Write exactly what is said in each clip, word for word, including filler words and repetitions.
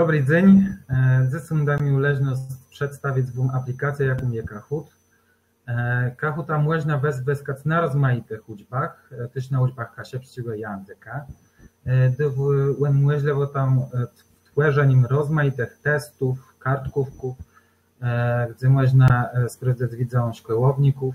Dobri dzéń. Dzysô dóm miôł leżnosc przedstawic wóm aplikacjã, jaką je Kahoot. Kahootë mòżna wëzwëskac na rozmajitëch ùczbach, téż na ùczbach kaszëbsczégò jãzëka. Dôwô òn mòżlëwòtã twòrzenim rozmajitëch testów, kartkówków, gdze mòżna sprôwdzac wiedzã szkòłowników.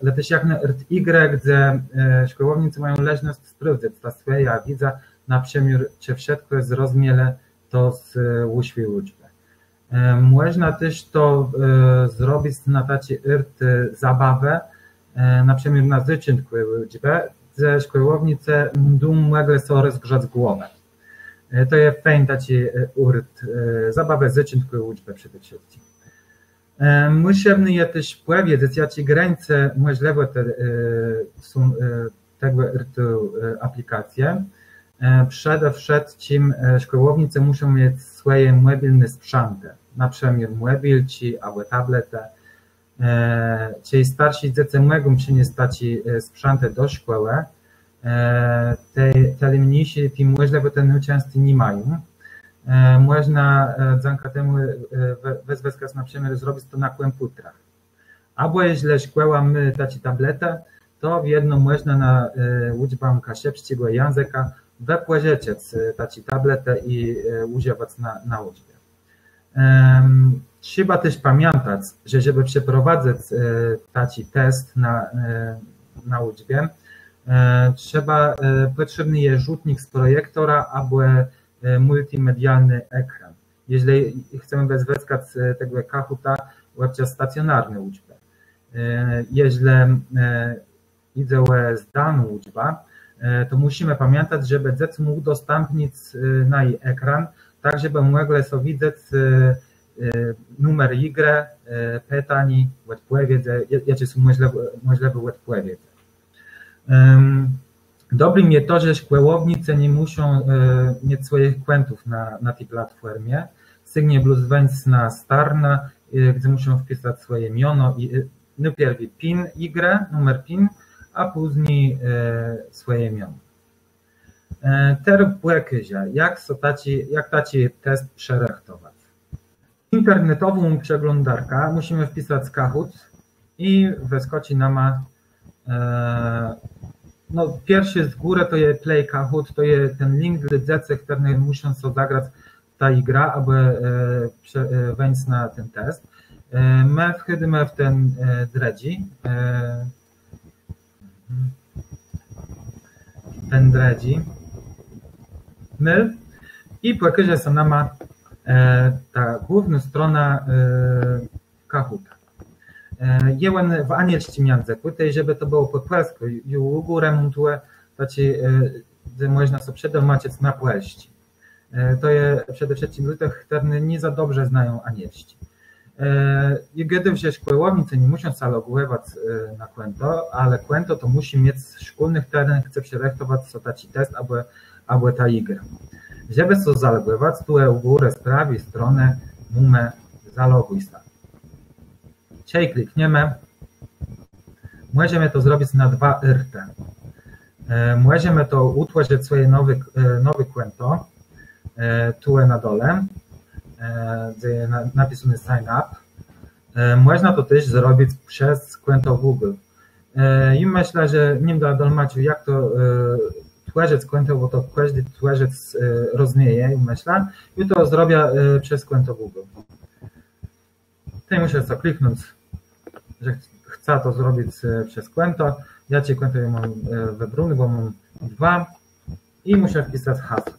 Le téż jakno ôrt jigrë, gdze szkòłownicë mają leżnosc sprôwdzac tã swòjã wiedzã, na przëmiôr czë wszëtkò zrozmielë to z ùszłi ùczbë. Mòżna téż to zrobic na taczi ôrt zabawë, na przëmiôr na zôczątkù ùczbë, gdze szkòłownicë mdą mòglë so rozgrzac głowã. To je fejn taczi ôrt zabawë, zôczątkù ùczbë przede wszëtczim. Mùszi je téż pòwiedzec, jaczé grańce mòżlëwòtë są tegò ôrtu aplikacje. Przede wszëtczim szkòłownicë mùszą miec swòje mòbilné sprzãtë, na przëmiôr mòbilczi abò tabletë. Czej starszi dzecë mògą przëniesc taczé sprzãtë do szkòłë, te mniészé ti mòżlëwòtë czãsto ni mają. Mòżna dzãka temù wëzwëskac, na przëmiôr zrobic to na kòmpùtrach. Abò jeżlë szkòła mô taczé tabletë, to wiedno mòżna na ùczbã kaszëbsczégò jãzëka wëpòżëczëc taczé tabletë i ùżëwac na ùczbie. Trzeba téż pamiãtac, że żebë przeprowadzëc taczi test na ùczbie, trzeba, pòtrzébny je rzutnik z projektora abò mùltimedialny ekran. Jeżlë chcemë wëzwëskac tegò Kahoota òbczas stacjonarny ùczbë. Jeżlë jidze ò zdalną ùczbã, to mùszimë pamiãtac, żebë dzecóm ùdostãpnic naji ekran, tak żebë mògłë so widzec numer jigrë, pitanié, òdpòwiedzë, jaczé są mòżlëwé òdpòwiedzë. Dobrim je to, że szkòłownicë nie mùszą miec swòjich kòntów na ti platfòrmie. Sygnie blós wéńc na starnã, gdze mùszą wpisac swòje miono i nôpierwi pin jigrë, numer pin, a pózni swòje miono. Terô pòkôżã, jak taczi test przërëchtowac. Internetową przeglądarkã mùszimë wpisac Kahoot i wëskòczi nama, no, pierszi z górë to je Play Kahoot, to je ten link dlô dzecy, chtërne mùszą so zagrac ta jigra, abë wéńc na ten test. Më wchòdzymë w ten drëdżi, ten drëdżi môl i pòkôże sã nama ta główna strona Kahoota. Je òn w anielsczim jãzëkù, tej żebë to bëło pò pòlskù, jô ù górë móm tu taczé, że mòżna so przedolmaczëc na pòlsczi. To je przede wszëtczim dlô tëch, chtërny nie za dobrze znają anielsczi. Jô gôdôł, że szkòłownicë nie mùszą sã logòwac na kònto, ale kònto to mùszi miec szkólny, chtëren chce przërëchtowac so taczi test abò ta jigra. Żebë so zalogòwac, tu ù górë z prawi stronë mómë zaloguj sã. Czej klikniemë, mòżemë to zrobic na dwa ôrtë. Mòżemë to ùtwòrzëc swòje nowé kònto, tu na dole, gdze je napisóné sign up. Mòżna to téż zrobic przez kònto Google. Jô mëszlã, że nie mdã dolmacził, jak to twòrzëc kònto, bò to kòżdi twòrzëc rozmieje, jô mëszlã. Jô to zrobiã przez kònto Google. Tej mùszã so kliknąc, że chcã to zrobic przez kònto. Jaczé kònto jô móm wëbróné, bò móm dwa. I mùszã wpisac hasło.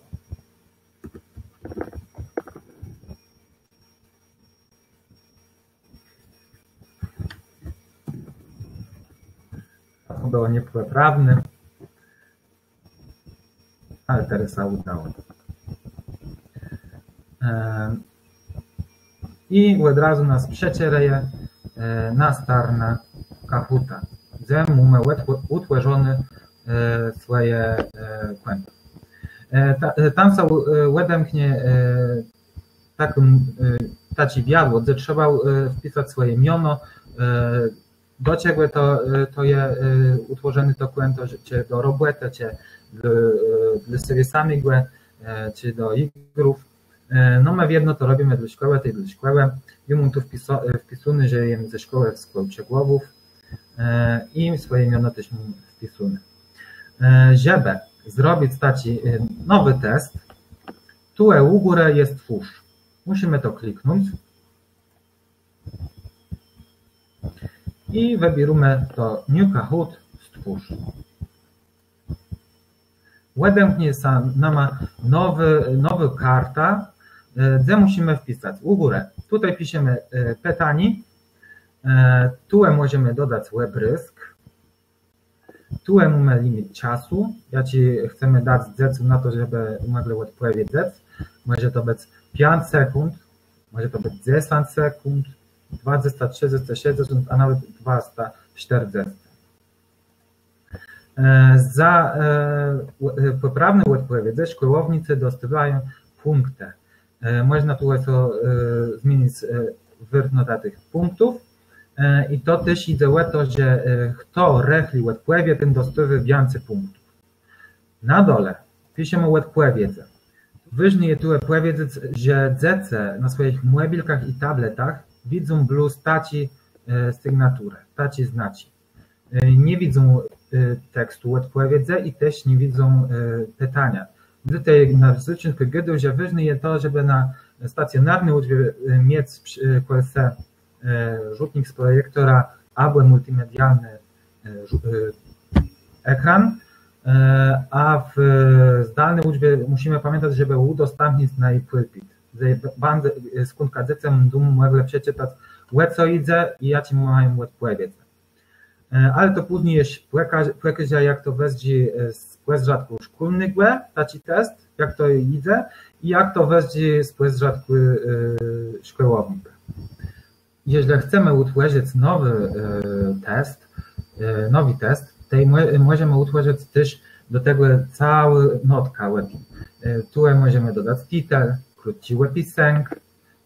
Hasło bëło niepòprawné. Ale terô sã ùdało. I òd razu nas przeczerëje na starnã Kahoota, dze mómë ùtwòrzoné swòje kònto. Tam sã òdemknie taczé wiadło, dze trzeba wpisac swòje miono, do czegò to je ùtwòrzoné to kònto, czë do robòtë, czë dlô sebie samégò, czë do jigrów. E, no më wiedno to robimë dlô szkòłë, tej dlô szkòłë. Jô móm tu wpiso-, e, wpisóné, że jem ze szkòłë w Skolczégłowów, e, i swòje miono téż móm wpisóné. E, żebë zrobic taczi, e, nowi test, tu, e, ù górë je stwórz. Mùszimë to kliknąc. I wëbiérómë to new Kahoot stwórz. Òdemknie sã nama nowi, nowô karta, e, dze mùszimë wpisac ù górë. Tutaj piszemë, e, pitanié. E, tu mòżemë dodac òbrôzk. Tu mómë limit czasu, jaczi chcemë dac dzecóm na to, żebë mòglë òdpòwiedzec. Mòże to bëc piãc sekùnd, mòże to bëc dzesãc sekùnd, dwadzesce, trzëdzescë, szescdzesąt, a nawet dwasta sztërdzescë. E, za, e, ò-, e, pòprawné òdpòwiedzë szkòłownicë dostôwają pùnktë. E, mòżna tu so, e, zmienic, e, wôrtnotã tëch pùnktów. E, i to téż jidze ò to, że, e, chto rëchli òdpòwie, ten dostôwô wiãcy pùnktów. Na dole piszemë òdpòwiedzë. Wôżné je tu pòwiedzec, że dzecë na swòjich mòbilkach i tabletach widzą blós taczi, e, sygnaturë, taczi znaczi. E, nie widzą, e, tekstu òdpòwiedzë i téż nie widzą, e, pitaniô. Dlôte na zôczątkù gôdôł, że wôżné je to, żebë na stacjonarny ùczbie, e, miec, e, kòl se, e, rzutnik z projektora abò mùltimedialny, e, rzu-, e, ekran, e, a w zdalny ùczbie mùszimë pamiãtac, żebë ùdostãpnic naji pùlpit. Że b-, bãdze, e, skądka dzecë bãdą mòglë przeczëtac, ò co jidze i jaczé mają òdpòwiedzë. E, ale to pózni jesz pòka-, pòkôżã, jak to wëzdrzi, e, z pòzdrzatkù szkólnégò, taczi test, jak to jidze, i jak to wëzdrzi z pòzdrzatkù, e, szkòłownika. Jeżlë chcemë ùtwòrzëc nowi, e, test, e, nowi test, tej mò-, mòżemë ùtwòrzëc téż do tegò całą notkã ò tim. E, tu mòżemë dodac titel, krótczi òpisënk,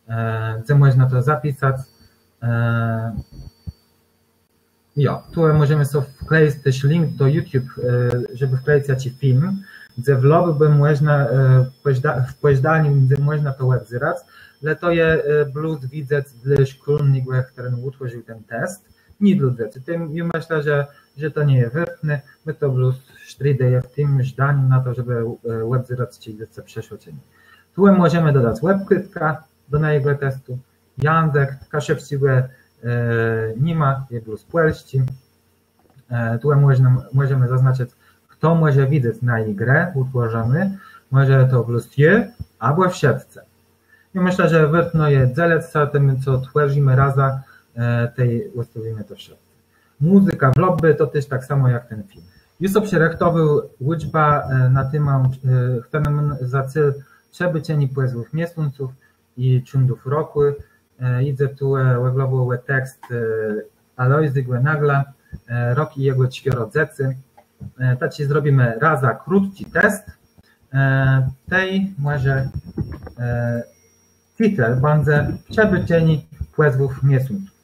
e, dze mòżna to zapisac, e, Jo, tu mòżemë so wklejic téż link do YouTube, e, żebë wklejic jaczi film, dze w lobby bë mòżna, e, w pòżda-, w pòżdaniu, dze mòżna to òbzerac, le to je, e, blós widzec dlô szkólnégò, chtëren ùtwòrził ten test, nié dlô dzecy. Tej jô mëszlã, że, że to nie je wôrtné, më to blós sztridëje w tim żdanim na to, żebë, e, òbzerac, czë dzecë przeszłë, czë nié. Tu mòżemë dodac òbkłôdkã do najégò testu. Jãzëk, kaszëbsczégò, e, ni ma, je blós pòlsczi. E, tu mòżna, mòżemë zaznaczëc, chto mòże widzec naji grã ùtworzoną, mòże to blós jô, abò wszëtcë. I mëszlã, że wôrtno je dzelëc sã tim, co twòrzimë razã, e, tej ùstawimë to wszëtcë. Mùzyka w lobby to téż tak samò jak ten film. Jô so przërëchtowôł ùczbã, e, na témã, e, chtërna mô za cél przëbôczenié pòzwów miesąców i cządów rokù. E, jidze tu, e, òglowò ò tekst, e, Alojzégò Nagla, e, Rok i jegò czwioro dzecy. E, taczi zrobimë razã krótczi test. E, tej mòże, e, titel bãdze Przëbôczenié pòzwów miesąców.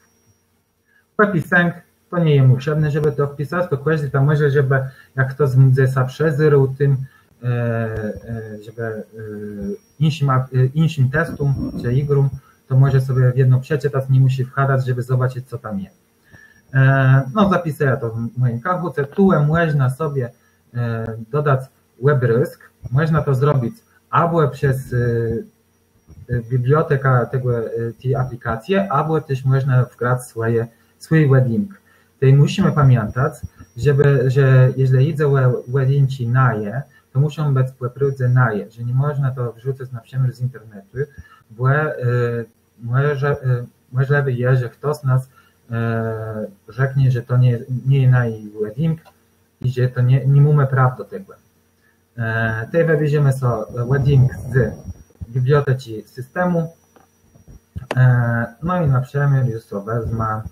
Òpisënk, to nie je mùszebné, żebë to wpisac, to kòżdi tam mòże, żebë jak chtos mdze sã przëzérôł tim, e, e, żebë, e, jinszim ap-, e, jinszim testóm, czë igróm, to mòże sobie wiedno przeczëtac, nie mùszi wchadac, żebë zobaczëc, co tam je. E, no, zapisëjã to w mòjim Kahooce. Tu mòżna sobie, e, dodac òbrôzk, mòżna to zrobic abò przez, e, e, bibliotekã tegò, e, ti aplikacje, abò téż mòżna wgrac swòje, swój wedding. Tej mùszimë pamiãtac, żebë, że jeżlë jidze ò weddingi naje, to mùszą bëc pò prôwdze naje, że nie mòżna to wrzucac na przëmiôr z internetu, bò, e, mòże, e, mòżlëwé je, że chtos nas, e, rzeknie, że to nie, nie je naji wedding, i że to nie, ni mómë praw do tegò. E, tej wëbierzemë so wedding z biblioteczi systemù. E, no i na przëmiôr jô so wezmã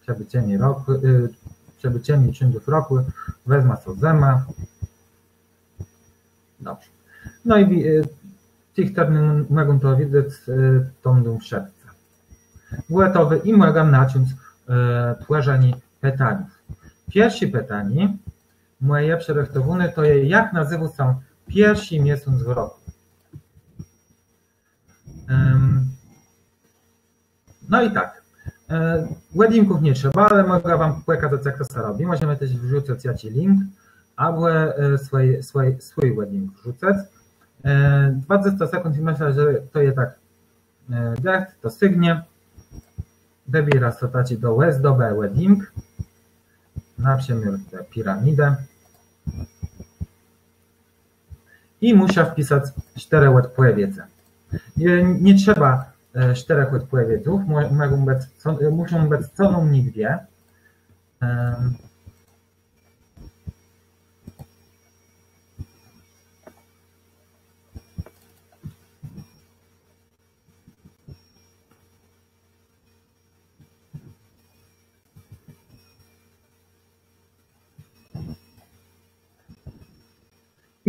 przëbôczenié rokù, e, przëbôczenié cządów rokù, wezmã so zëmã. Dobrze. No i wi-, e, ti, chtërny m-, mògą to widzec, e, to bãdą wszëtcë. Gòtowé i mògã zacząc, e, twòrzenié pitaniów. Pierszé pitanié mòje przërëchtowóné to je, jak nazéwô sã pierszi miesąc w rokù? Em, No i tak. E, òdjimków nie trzeba, ale mògã wóm pòkazac, jak to sã robi. Mòżemë téż wrzucëc jaczis link, abò e, swój, swój, swój òdjimk wrzucëc. E, dwadzesce sekùnd i mëszlã, że to je tak e, dëcht, to sygnie. Wëbiérô so taczi do òzdobë òdjimk. Na przëmiôr tã piramidã. I mùszã wpisac sztërë òdpòwiedzë. Nie, nie trzeba e, sztërëch òdpòwiedzów, mò- mògą bëc co, e, mùszą bëc co nômni dwie. Em,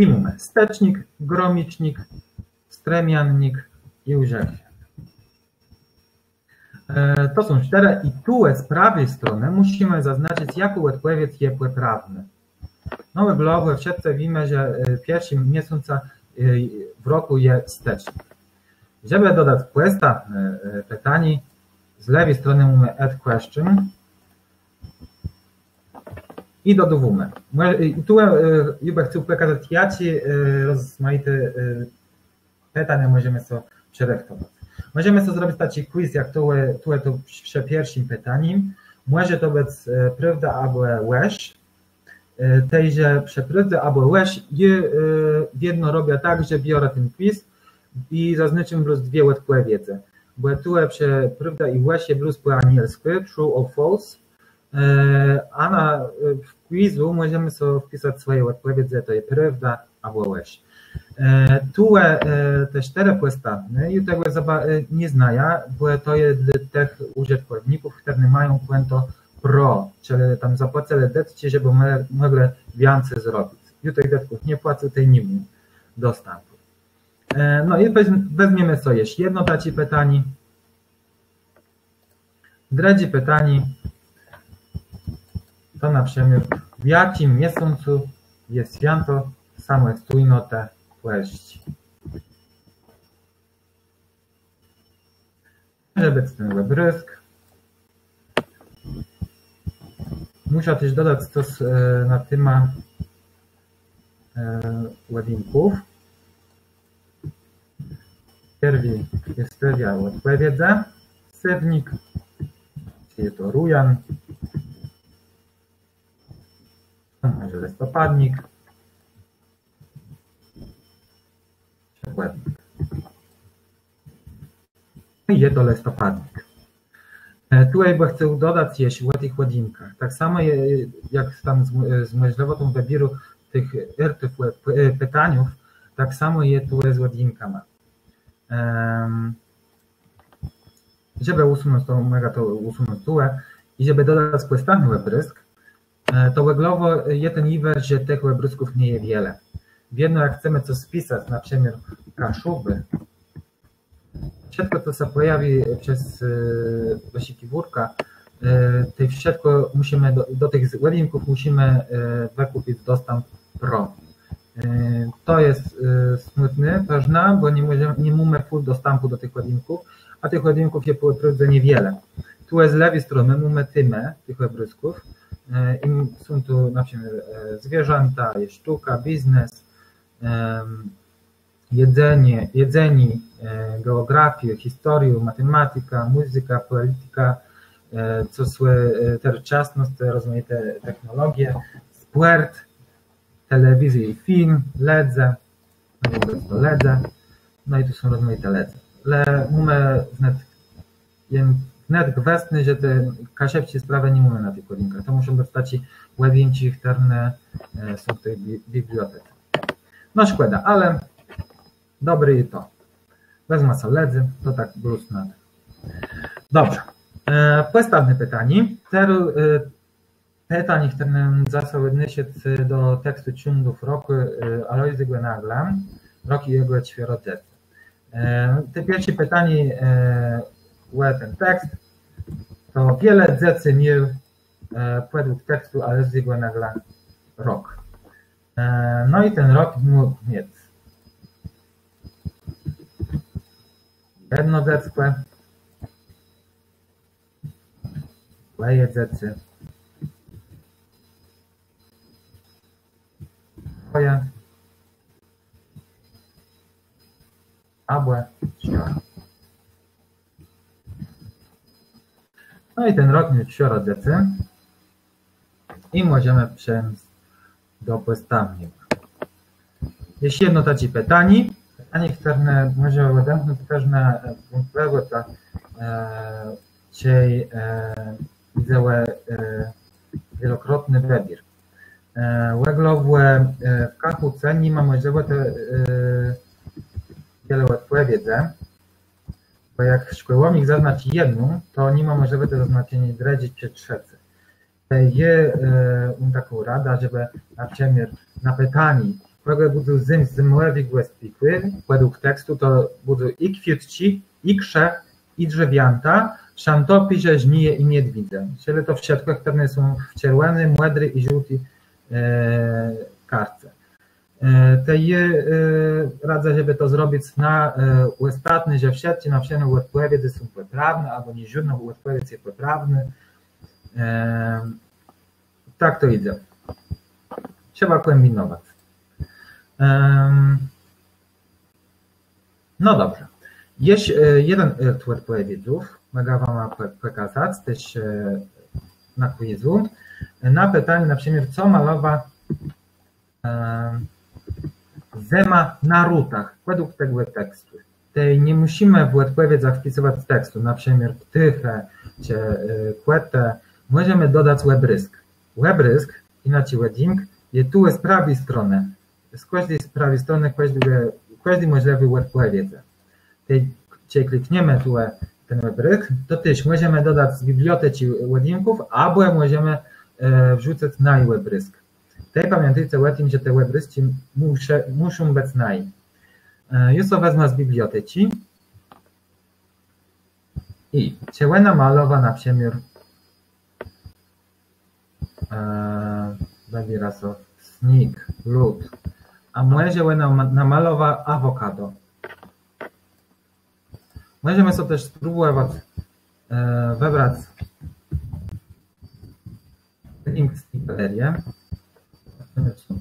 I mómë stëcznik, gromicznik, strëmiannik i łżëk. E, to są sztërë i tu z prawi stronë mùszimë zaznaczëc, jakô òdpòwiédz je pòprawnô. No òglowò wszëtcë wiémë, że e, pierszim miesącã e, w rokù je stëcznik. Żebë dodac pòstãpné e, pitanié, z lewi stronë mómë add question i dodôwómë. Mò- e, I tu e, jô bë chcôł pòkazac, jaczé e, rozmajité e, pitania mòżemë so przërëchtowac. Mòżemë so zrobic taczi quiz, jak to, e, to, to przë pierszim pitanim. Mòże to bëc e, prôwda abò łeż. E, Tej, że przë prôwdze abò łeż, jô e, wiedno robiã tak, że biorã ten quiz i zaznaczóm blós dwie òdpòwiedzë. Bò tu e, przë prôwda i łeż je blós pò anielskù, true or false. E, A na e, w quizu mòżemë so wpisac swòje òdpòwiedzë, to je prôwda abò łeż. E, Tu e, te sztërë pòstãpné, jô tegò zaba- e, nie znajã, bò to je dlô tëch ùżëtkòwników, chtërny mają kònto pro, czëli tam zapłacëlë dëtczi, żebë mò- mòglë wiãcy zrobic. Jô tëch dëtków nie płacã, tej ni móm dostãpù. E, No i wez- wezmiemë so jesz jedno taczé pitanié. Drëdżé pitanié to na przëmiôr, w jaczim miesącu je swiãto samòstójnotë Pòlsczi? Mòże bëc ten òbrôzk. Mùszã téż dodac cos e, na témã e, òdjimków. Pierwi je stôwiô òdpòwiedzë. Séwnik, czëli to rujan. To mòże lëstopadnik. Przekłôdnik. No i je to lëstopadnik. E, Tu jô bë chcôł dodac jesz ò tëch òdjimkach. Tak samò je, jak tam z, z mòżlëwòtą wëbiéru tëch ôrtów e, pitaniów, tak samò je tu z òdjimkama. Em, Żebë ùsënąc to, mògã to ùsënąc tu. I żebë dodac pòstãpny òbrôzk, e, to òglowò je ten jiwer, że tëch òbrôzków nie je wiele. Wiedno jak chcemë cos spisac, na przëmiôr Kaszëbë, wszëtkò, co sã pòjawi przez e, wëszëkiwôrkã, e, tej wszëtkò mùszimë do, do tëch z- òdjimków mùszimë e, wëkùpic dostãp pro. E, To je e, smùtné, prôwda, bò ni mòże- ni mómë fùl dostãpù do tëch òdjimków, a tëch òdjimków je pò prôwdze niewiele. Tu je z lewi stronë mómë témë tëch òbrôzków. E, I są tu na przëmiôr e, zwierzęta, je sztuka, biznes, em, jedzenie, jedzenie, e, geografiô, historiô, matematika, mùzyka, pòlitika, e, co słë- e, terôczasnosc, te rozmajité technologie, spòrt, telewizjô i film, lëdze, no i to lëdze, no i tu są rozmajité lëdze. Le mómë wnet Jem wnet gwësny, że te kaszëbsczé sprawë ni mómë na tëch òdjinkach. To mùszą bëc taczé òdjimczi, chtërne e, są w ti bi- bibliotece. No szkòda, ale dobré je to. Wezmã so lëdzy, to tak blós na. Dobrze. E, Pòstãpné pitanié. Terô e, Pitanié, chtërne jem zasa òdniósł do tekstu Cządów rokù e, Alojzégò Nagla, Rok i jegò czwioro dzecy. E, Te pierszé pitanié e, ò ten tekst, to wiele dzecy miôł e, pòdług tekstu Alojzégò Nagla rok. E, No i ten rok mógł miec. Jedno dzeckò. Dwòje dzecy. Dwòje. Abò trzë. No i ten rok miôł trzëro dzecy. I mòżemë przeńc do pòstãpnégò. Jesz jedno taczé pitanié. Pitanié, chtërne mòże òdemknąc kòżdą wątplëwòtã, czej widzã wielokrotny wëbiér. Òglowò w Kahootie ni ma mòżlëwòtë wiele òdpòwiedzë, bò jak szkòłownik zaznaczi jedną, to ni ma mòżlëwòtë zaznaczeniô drëdżi czë trzecy. Tej jô móm taką radã, żebë na przëmiôr na pitanié, kògò bãdze zym-, zymòwi gòsc pikłi, wedłùg tekstu to bãdze i kwiôtczi, i krze, i drzewiãta, szamtopérze, żmije i niedżwiedze. Czëlë to wszëtkò, chtërne są w czerwòny, mòdri i żôłti kartce. Tej jô radzã, żebë to zrobic na òstatny, że wszëtczé na przëmiôr òdpòwiedzë są pòprawné abò niżódnô òdpòwiédz je pòprawnô. Tak to jidze. Trzeba kòmbinowac. No dobrze. Jesz jeden òdpòwiedzów mògã wama pòkazac téż na quizzu. Na pitanié na przëmiôr, co malowa zëma na rutach wedłùg tegò tekstu. Tej nie mùszimë w òdpòwiedzach wpisëwac tekstu, na przëmiôr ptôchë czë kòtë. Mòżemë dodac òbrôzk. Òbrôzk, jinaczi òdjimk, je tu z prawi stronë. Z kòżdi, z prawi stronë kòżdi mòżlëwi òdpòwiedzë. Tej czej klikniemë tu ten òbrôzk, to téż mòżemë dodac z biblioteczi òdjimków abò mòżemë wrzucëc naji òbrôzk. Tej pamiãtôjce ò tim, że te òbrôzczi mùszą bëc naji. Jô so wezmã z biblioteczi. I czë òna malowa na przëmiôr wëbiérô so sniég, lód. A mòże òna namalowa awokado. Mòżemë so téż spróbòwac wëbrac link z ti galerie.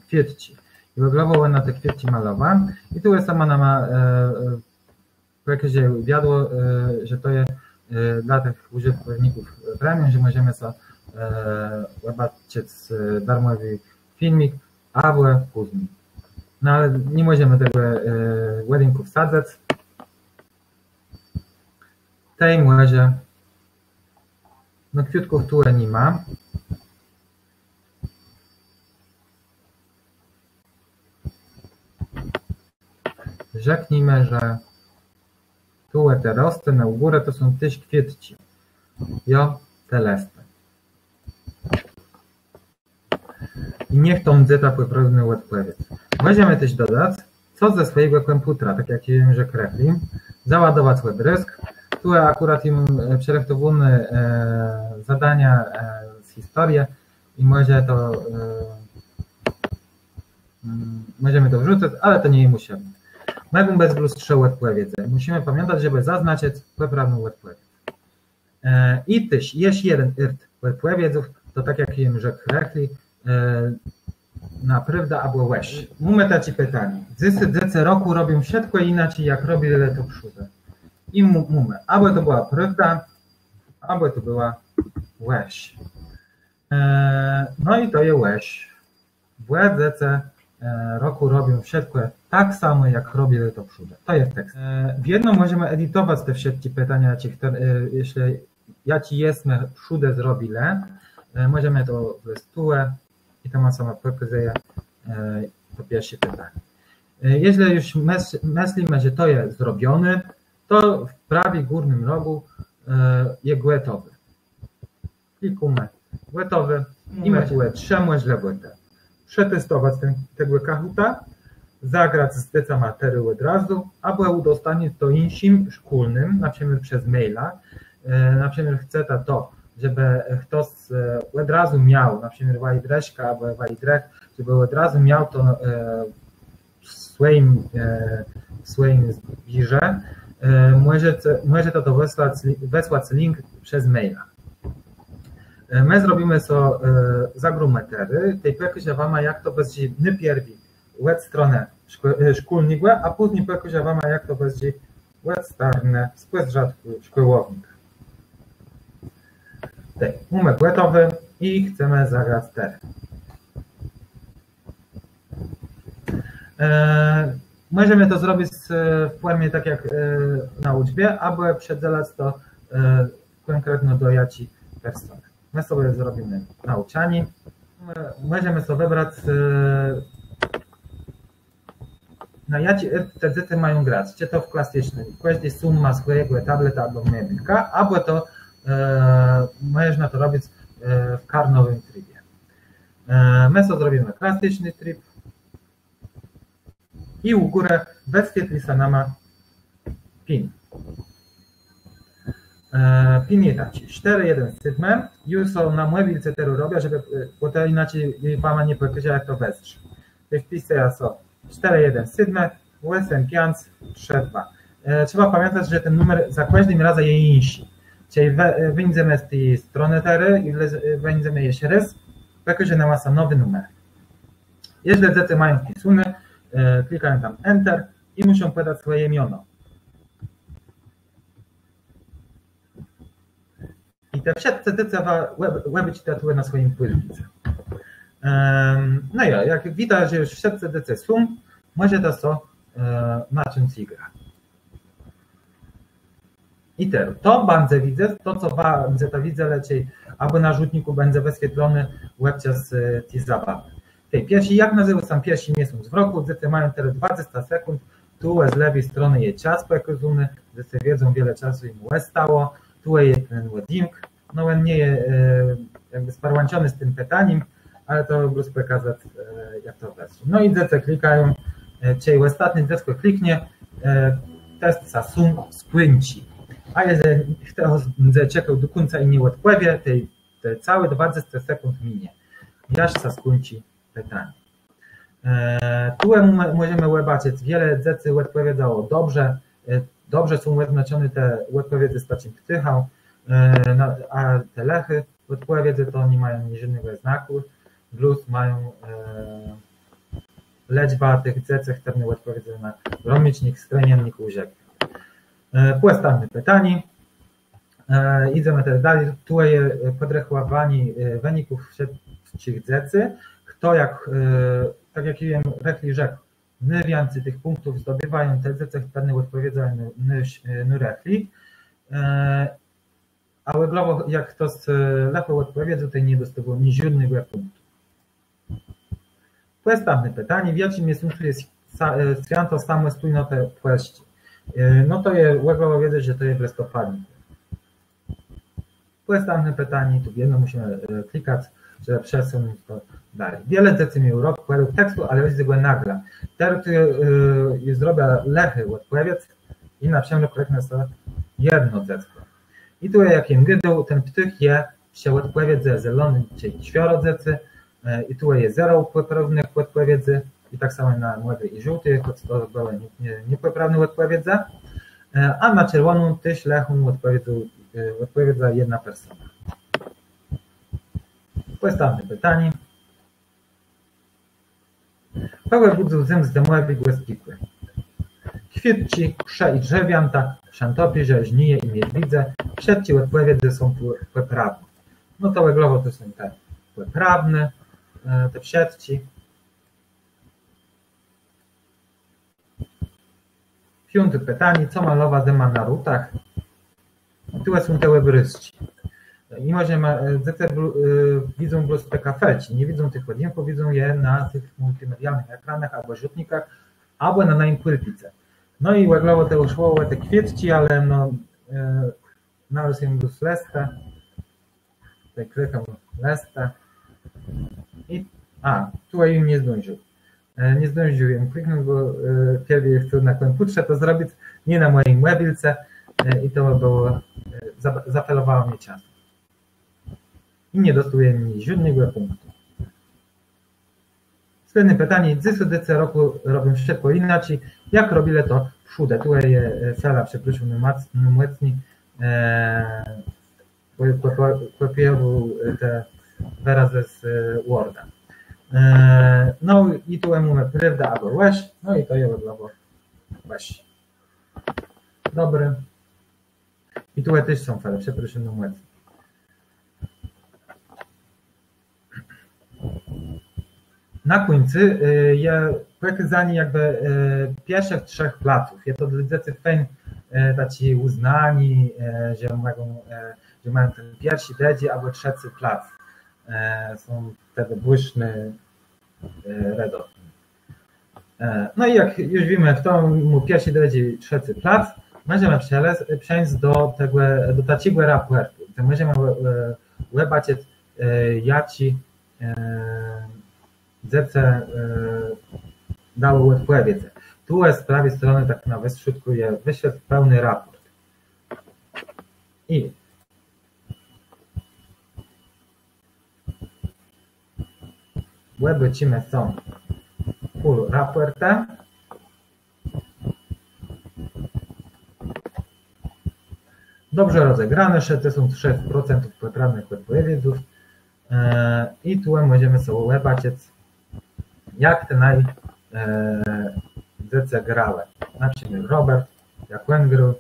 Kwiôtczi. I òglowò òna te kwiôtczi malowa. I tu je sama nama pòkazëje wiadło, że to je dlô tëch ùżëtkòwników premium, że mòżemë so òbaczëc darmòwi filmik abò pózni. No ale ni mòżemë tegò òdjimkù wsadzac. Tej mòże, no, kwiôtków tu ni ma. Rzeknijmë, że tu te roscënë ù górë to są téż kwiôtczi. Jo, te lëste. I niech to mdze ta pòprawna òdpòwiédz. Mòżemë téż dodac, co ze swòjégò kòmpùtra, tak jak jem rzekł, załadowac òbrôzk. Tu akùrat jem przërëchtowôł zadania z historie i mòże to mòżemë to wrzucëc, ale to nie je mùszowné. Mògą bëc blós trzë òdpòwiedzë. Mùszimë pamiãtac, żebë zaznaczëc pòprawną òdpòwiédz. I téż jesz jeden ôrt òdpòwiedzów, to tak jak jem rzekł, na prôwdã abò łeż. Mómë taczé pitanié. Dzysô dzecë rokù robią wszëtkò jinaczi, jak robilë to przódë. I mómë, abò to bëła prôwda, abò to bëła łeż. No i to je łeż. Wë dzecë rokù robią wszëtkò tak samò, jak robilë to przódë. To je tekst. Wiedno mòżemë editowac te wszëtczé pitania, jeżlë jaczé jesmë przódë zrobilë, mòżemë to wlezc tu i to nama samò pòkazëje to pierszé pitanié. Jeżlë ju mëslimë, że to je zrobioné, to w prawi górnym rogù je gòtowé. Klikómë gòtowé i mómë tu trzë mòżlëwòtë. Przetestowac tegò Kahoota, zagrac z dzecama terô òd razu, abò ùdostãpnic to jinszim szkólnym, na przëmiôr przez maila. Na przëmiôr chceta to, żebë chtos òd razu miôł, na przëmiôr waji drëszka abò waji drëch, żebë òd razu miôł to w swòjim zbiorze, Mòżeta to wësłac link przez maila. Më zrobimë so, zagrómë terô, tej pòkôżã wama, jak to wëzdrzi nôpierwi òd stronë szkólnégò, a pózni pòkôżã wama, jak to wëzdrzi òd stronë z pòzdrzatkù szkòłownika. Tej mómë gòtowé i chcemë zagrac terô. Mòżemë to zrobic w fòrmie tak jak na ùczbie, abò przëdzelac to kònkretno do jaczi personë. Më so zrobimë naùczanié. Mòżemë so wëbrac, na jaczi ôrt te dzecë mają grac. Czë to w klasycznym, kòżdi sóm mô swòjégò tableta abò mòbilkã, abò to mòżna to robic w karnowim tribie. Më so zrobimë klasyczny trib. I ù górë wëswietli sã nama pin. Pin je taczi: sztërë jeden sétmë. Jô so na mòbilce terô robiã, żebë, bò to jinaczi wama nie pòkôżã, jak to wëzdrzi. Tej wpisëjã so sztërë jeden sétmë òsem piãc trzë dwa. Trzeba pamiãtac, że ten numer za kòżdim razã je jinszi. Czej wéńdzemë z ti stronë terô i wéńdzemë jesz rôz, pòkôże nama sã nowi numer. Jeżlë dzecë mają wpisóné, klikają tam enter i mùszą pòdac swòje miono. I te wszëtczé dzecë òbôczita tu na swòjim pùlpice. No jo, jak widać, że ju wszëtczé dzecë są, mòżeta so zacząc grã. I terô to bãdze widzec, to co wa bãdzeta widzelë, czej abò na rzutnikù bãdze wëswietloné òbczas ti zabawë. Tej pierszi, jak nazéwô sã pierszi miesąc w rokù? Dzecë mają terô dwadzesce sekùnd. Tu z lewi stronë je czas pòkôzóny, dzecë wiedzą, wiele czasu jim òstało. Tu je ten òdjimk. No òn nie je jakbë sparłãczony z tim pitanim, ale to blós pòkazac, jak to wëzdrzi. No i dzecë klikają. Czej òstatné dzeckò kliknie, test sã sóm skùńczi. A jeżlë chto bãdze czekôł do kùńca i nie òdpòwie, tej te całé dwadzesce sekùnd minie, jaż sã skùńczi pitanié. Tu mòżemë òbaczëc, wiele dzecy òdpòwiedzało dobrze. Dobrze są òznaczoné te òdpòwiedzë z taczim ptôchã, a te lëché òdpòwiedzë to ni mają niżódnégò znakù, blós mają lëczba tëch dzecy, chtërne òdpòwiedzają na romnicznik, strëmiennik, ùrzeknik. Pòstãpné pitanié. Jidzemë terô dali. Tu je pòdrechòwanié wëników wszëtczich dzecy. Chto jak, tak jak jem rëchli rzekł, nôwiãcy tëch pùnktów zdobiwają te dzecë, chtërne òdpòwiedzają nôrëchli. A òglowò jak chtos lëchò òdpòwiedzôł, tej nie dostôwô niżódnégò pùnktu. Pòstãpné pitanié: w jaczim miesącu je swiãto samòstójnotë Pòlsczi? No to je òglowò wiedzec, że to je w lëstopadnikù. Pòstãpné pitanié, tu wiedno mùszimë klikac, żebë przesënąc to dali. Wiele dzecy miało rok pòdług tekstu, ale jidze gò na grã. Terô tu jô zrobiã lëchą òdpòwiédz i na przëmiôr kliknã so jedno dzeckò. I tu je, jak jem gôdôł, ten ptôch je przë òdpòwiédzë zelony, czëli czwioro dzecy. I tu je zero pòprawnëch òdpòwiédzy. I tak samò na mòdri i żôłti, chòc to bëłë niepòprawné òdpòwiédze. A na czerwòną téż lëchą òdpòwiédz, òdpòwiedza jedna persona. Pòstãpné pitanié. Kògò bùdzą zymzëmòwé głoscikù? Kwiôtczi, krze i drzewiãta, szãtopiérze, żnije i miedwiedze. Wszëtczé òdpòwiedzë są pòprawné. No to òglowò to są te pòprawné, te wszëtczé. Piąté pitanié: co malowa zëma na rutach? Tu są te òbrôzczi. I mòże dzecë widzą blós te kafelczi, nie widzą tëch òdjimków, widzą je na tëch mùltimedialnëch ekranach abò rzutnikach, abò na najim pùlpice. No i òglowò to szło ò te kwiôtczi, ale no, nalôzł jem blós lëstë. Tutaj klikam lëstë. I, a, tu jem nie zdążił. Nie zdążił jem kliknąc, bò pierwi chcã na kòmpùtrze to zrobic, nié na mòji mòbilce. I to bëło, zafelowało mie czas. I nie dostôł jem niżódnégò pùnktu. Slédné pitanié, dzysô dzecë rokù robią wszëtkò jinaczi, jak robilë to przódë. Tu je, e, Fela, przeprôszóm, mòcno, mòcno, e, kòpiowôł te wërazë z, e, Worda. E, no i tu mómë prôwda abò łeż, no i to je òglowò łeż. Dobri. I tu téż są felë, przeprôszóm, no mòcno. Na kùńcu, e, je pòkôzanié jakbë, e, pierszich trzech placów. Je to dlô dzecy fejn, e, taczé ùznanié, e, że mògą, e, że mają ten pierszi, drëdżi abò trzecy plac. E, są tedë bùszné, e, redotné. E, no i jak ju wiémë, chto mô pierszi, drëdżi, trzecy plac, mòżemë przelez-, przeńc do tegò, do taczégò rapòrtu, gdze mòżemë, e, òbaczëc, e, jaczé, e, dzecë, e, dałë òdpòwiedzë. Tu z prawi stronë, tak na westrzódkù, je wëszedł pełny rapòrt. I òbôczimë so full rapòrta. Dobrze rozegrane, szescdzesąt szesc procent pòprawnëch òdpòwiedzów. E, i tu mòżemë so òbaczëc, jak te naje, e, dzecë grałë. Na przëmiôr Robert, jak òn grôł.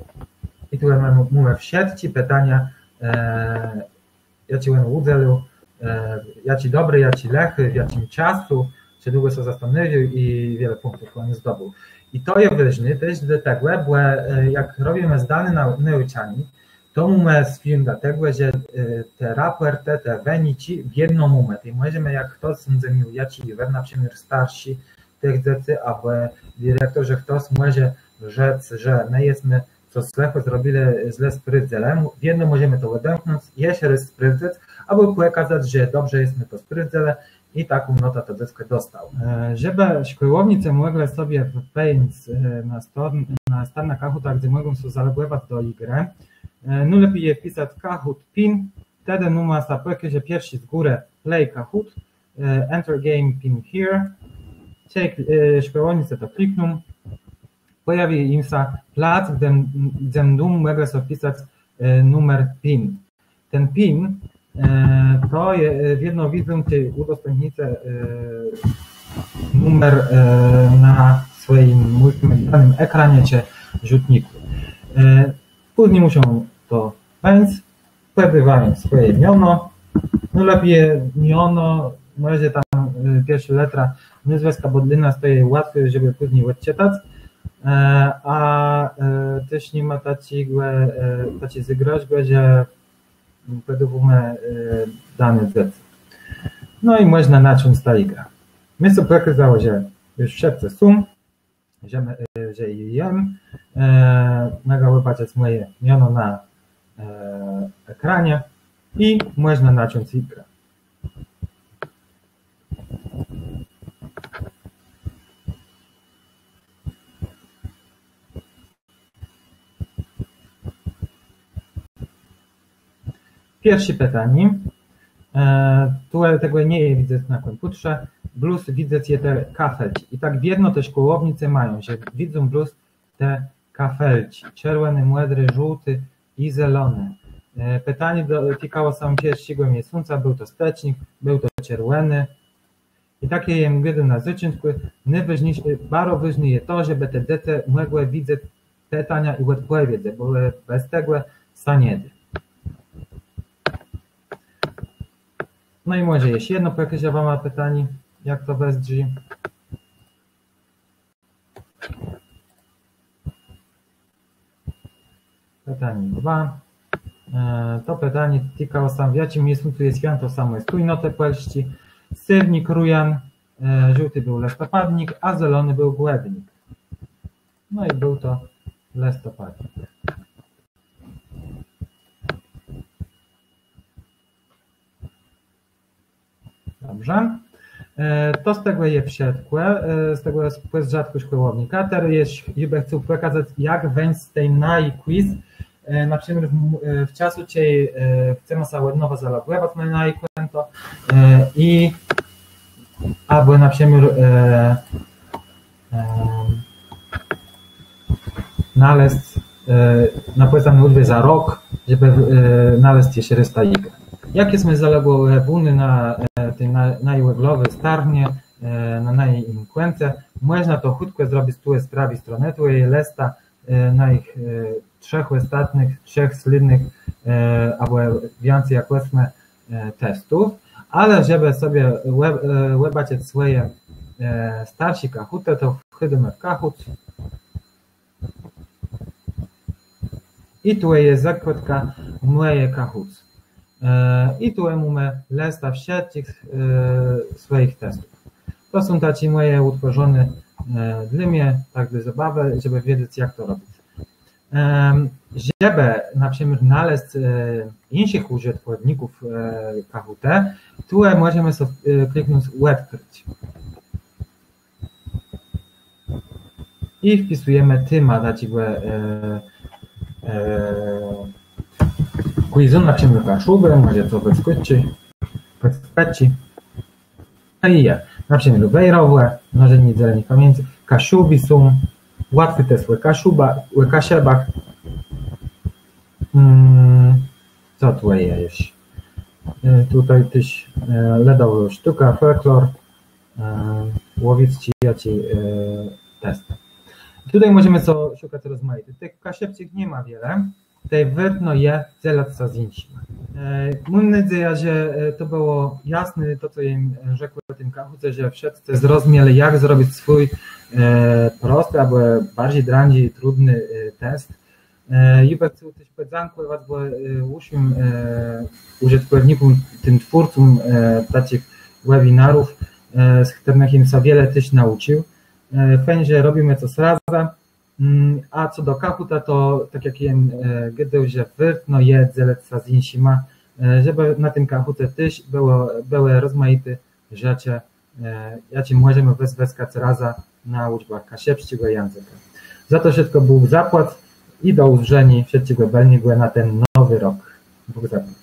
I tu mómë, mómë wszëtczé pitania, e, jaczé òn ùdzelił, e, jaczé dobré, jaczé lëché, w jaczim czasu, czë długò sã zastanôwiôł i wiele pùnktów òn zdobéł. I to je wôżné téż dlôtegò, bò, e, jak robimë zdalné nau-, naùczanié, to mómë swiądã tegò, że, e, te rapòrtë, te wëniczi wiedno mómë. Tej mòżemë, jak chtos bãdze miôł jaczi jiwer, na przëmiôr starszi tëch dzecy, abò direktór, że chtos mòże rzec, że më jesmë cos lëchò zrobilë, zle sprôwdzëlë, wiedno mòżemë to òdemknąc, jesz rôz sprôwdzëc, abò pòkazac, że dobrze jesmë to sprôwdzëlë i taką notã to dzeckò dostało. E, żebë szkòłownicë mòglë sobie wpiąc, e, na stor-, na starnã Kahota, gdze mògą so zalogòwac do jigrë, e, nôlepi je wpisac Kahoot pin, tedë nama sã pòkôże pierszi z górë Play Kahoot, e, Enter game pin here. Czej, e, szkòłownicë to klikną, pòjawi jim sã plac, gdze, gdze mdą mòglë so wpisac, e, numer pin. Ten pin, e, to je, e, wiedno widzą, czej ùdostãpnice, e, numer, e, na swòjim mùltimedialnym ekranie czë rzutnikù. E, pózni mùszą to wpiąc, pòdawają swòje miono. Nôlepi miono, mòże tam, e, pierszô lëtra nôzwëska, bò dlô nas to je łatwi, żebë pózni òdczëtac. E, a, e, téż ni ma taczégò, e, taczi zgrozbë, że pòdôwómë, e, dóné dzecy. No i mòżna zacząc tã jigrã. Mie sã pòkôzało, że ju wszëtcë są, że, e, że jem, e, mògã òbaczëc mòje miono na, e, ekranie i mòżna zacząc jigrã. Pierszé pitanié. E, tu tegò nie je widzec na kòmpùtrze. Blós widzec je te kafelczi. I tak wiedno te szkòłownicë mają, że widzą blós te kafelczi. Czerwòny, mòdri, żôłti i zelony. E, pitanié do-, tikało sã pierszégò miesąca, béł to stëcznik, béł to czerwòny. I tak jem jim gôdôł na zôczątkù, nôwôżniészé, baro wôżné je to, żebë te dzecë mògłë widzec pitania i òdpòwiedzë, bò, e, bez tegò sã nie dô. No i mòże jesz jedno pòkôżã wama pitanié, jak to wëzdrzi. Pitanié dwa. E, to pitanié tikało sã, w jaczim miesącu je swiãto samòstójnotë Pòlsczi. Séwnik, rujan, e, żôłti béł lëstopadnik, a zelony béł gòdnik. No i béł to lëstopadnik. Dobrze. E, to z tegò je wszëtkò, e, z tegò pòzdrzatkù szkòłownika. Terô jesz, jô bë chcôł pòkazac, jak wéńc z ti naji quiz. E, na przëmiôr w, e, w czasu, czej, e, chcemë sã òd nowa zalogòwac na naje kònto, e, i Abò na przëmiôr e, e, nalezc e, na pòwiedzmë ùdbã za rok, żebë e, nalezc jesz resztã jiger. Jak jesmë zalegòwóny na e, ti na, naji òglowi starnie, e, na najim kòńcu, mòżna to chùtkò zrobic tu z prawi stronë, tu je lësta e, najich e, trzech òstatnëch, trzech slédnëch e, abò wiãcy jak òsmë e, testów, ale żebë sobie òb, e, òbaczëc swòje e, starszé Kahootë, to wchòdzymë w Kahoot. I tu je zakładka Mòje Kahoot. E, I tu mómë lëstã wszëtczich e, swòjich testów. To są taczé mòje ùtwòrzoné e, dlô mie, tak dlô zabawë, żebë wiedzec, jak to robic. Em, żebë na przëmiôr nalezc e, jinszich ùżëtkòwników e, Kahootë, tu e, mòżemë so e, kliknąc òdkrëc. I wpisëjemë témã taczégò e, e, quizu, na przëmiôr Kaszëbë, mòże to wëskòczi, wëskòczi. No i je, na przëmiôr Wejrowò, narzędzi dzielenia pamięci, Kaszëbë są, łatwi test ò Kaszëbach, ò Kaszëbach. Mm, co tu je jesz? E, Tutaj téż e, lëdowô sztëka, folklor, e, łowiecczi jaczi e, test. Tutaj mòżemë so szëkac rozmajité. Tëch kaszëbsczich ni ma wiele. Tej wôrtno je dzelëc sã z jinszima. E, Móm nôdzejã, że e, to bëło jasné, to co jem e, rzekł ò tim Kahooce, że wszëtcë zrozmielë, jak zrobic swój e, prosti abò barżi drãdżi, trudny e, test. E, Jô bëm chcôł téż pòdzãkòwac, bò e, wszëtczim e, ùżëtkòwnikóm, tim twórcóm e, taczich webinarów, e, z chtërnëch jem sã wiele téż naùcził. E, Fejn, że robimë to razã. Mm, A co do Kahoota, to tak jak jem e, gôdôł, że wôrtno je dzelëc sã z jinszima, e, żebë na tim Kahooce téż bëło, bëłë rozmajité rzeczë, e, jaczé mòżemë wëzwëskac razã na ùczbach kaszëbsczégò jãzëka. Za to wszëtkò Bóg zapłac i do ùzdrzeniô, wszëtczégò bëlnégò na ten nowi rok. Bóg zapłac.